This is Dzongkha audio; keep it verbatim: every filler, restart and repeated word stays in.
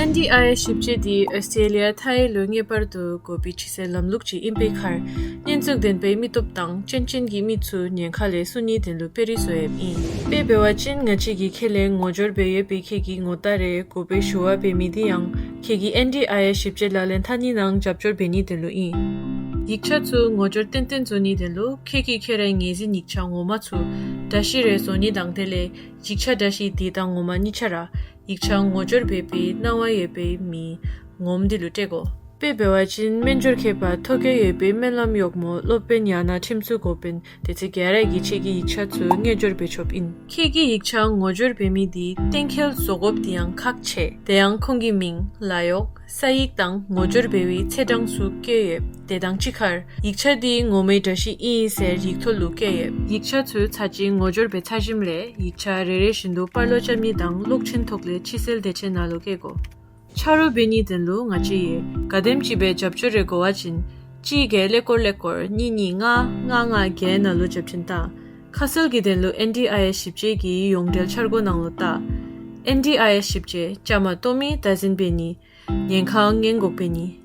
ཨེན་ཌི་ཨའི་ཨེསི་ཞིབ་དཔྱད་འདི་ཨོསི་ཊྲེ་ལི་ཡ་མཐའ་ཡི་ལུ་ངེས་པར་དུ་དགོ་པའི་ཕྱི་སེལ་ལམ་ལུགས་ཅིག་ཨིན་པའི་ཁར་ཉེན་ཚབས་ལྡན་པའི་མི་སྟོབས་དང་ཅན་ཅན་གྱི་མི་ཚུ་ཉེན་ཁ་ལས་སྲུང་ནིའི་དོན་ལུ་དཔེ་རིས་བཟོ་ཡོདཔ་ཨིན། དཔེ་འབད་བ་ཅིན་ང་བཅས་ཀྱིས་ཁྱོད་ལས་ངོ་སྦྱོར་འབད་ཡོད་པའི་ཁྱོད་ཀྱི་ངོ་རྟགས་རེ་དགོ་པའི་ཞུ་བ་འབད་མི་འདི་ཡང་ཁྱོད་ཀྱི་ཨེན་ཌི་ཨའི་ཨེསི་ཞིབ་དཔྱད་ལག་ལེན་འཐབ་ནི་ནང་རྒྱབ་སྐྱོར་འབད་ནིའི་དོན་ལུ་ཨིན། ཡིག་ཆ་ཚུ་ངོ་སྦྱོར་ཏན་ཏན་བཟོ་ནིའི་དོན་ལུ་ཁྱོད་ཀྱིས་ཁྱོད་རའི་ངོས་འཛིན་ཡིག་ཆ་ངོ་མ་ཚུ་འདྲ་བཤུས་རེ་བཟོ་ནི་དང་དེ་ལས་ཡིག་ཆ་འདྲ་བཤུས་འདི་དང་ངོ་མ་གཉིས་ཆ་ར་ཡིག་ཆ་ངོ་སྦྱོར་འབད་བའི་གནང་བ་ཡོད་པའི་མི་ངོམ་འདི་ལུ་སྤྲོད་དགོ། དཔེ་འབད་བ་ཅིན་སྨན་སྦྱོར་མཁས་པ་ཐོ་བཀོད་ཡོད་པའི་སྨན་ལམ་གཡོག་མོ་སློབ་དཔོན་ཡང་ན་ཁྲིམས་སྲུང་འགོ་དཔོན་དེ་ཚུ་ག་ར་གིས་ཁྱོད་ཀྱི་ཡིག་ཆ་ཚུ་ངོ་སྦྱོར་འབད་ཆོགཔ་ཨིན། ཁྱོད་ཀྱི་ཡིག་ཆ་ངོ་སྦྱོར་འབད་མི་འདི་གཏན་འཁེལ་བཟོ་དགོཔ་འདི་ཡང་ཁག་ཆེ། དེ་ཡང་ཁོང་གི་མིང་ལཱ་གཡོག་ས་ཡིག་དང་ངོ་སྦྱོར་འབད་བའི་ཚེས་གྲངས་ཚུ་བཀོད་ཡོདཔ་དེ་དང་གཅིག་ཁར་ཡིག་ཆ་འདི་ངོ་མའི་འདྲ་བཤུས་ཨིན་ཟེར་ཡིག་ཐོག་ལུ་བཀོད་ཡོདཔ། ཡིག་ཆ་ཚུ་ཚར་གཅིག་ངོ་སྦྱོར་འབད་ཚར་ཞིནམ་ལས་ཡིག་ཆ་རེ་རེ་བཞིན་དུ་པར་ལོག་རྐྱབ་ནི་དང་གློག་ཆེན་ཐོག་ལས་ཕྱི་སེལ་དེ་ཅིག་ནང་ལུ་བཀོད་དགོ། ཆ་རོགས་འབད་ནིའི་དོན་ལུ་ང་བཅས་ཡོད། ག་དེམ་ཅིག་སྦེ་རྒྱབ་སྐྱོར་རེ་དགོ་པ་ཅིན་གཅིག་བརྒྱད་ཀླད་ཀོར་ཀླད་ཀོར་གཉིས་གཉིས་ལྔ་ལྔ་ལྔ་བརྒྱད་ནང་ལུ་བརྒྱུད་འཕྲིན་བཏང་། ཁ་གསལ་གྱི་དོན་ལུ་ཨེན་ཌི་ཨའི་ཨེསི་ཞིབ་དཔྱད་ཀྱི་ཡོངས་འབྲེལ་འཆར་སྒོ་ནང་ལུ་བལྟ། ཨེན་ཌི་ཨའི་ཨེསི་ཞིབ་དཔྱད་བཅའ་མར་གཏོགས་མི་བདག་འཛིན་འབད་ནི། ཉེན་ཁ་སྔོན་འགོག་འབད་ནི།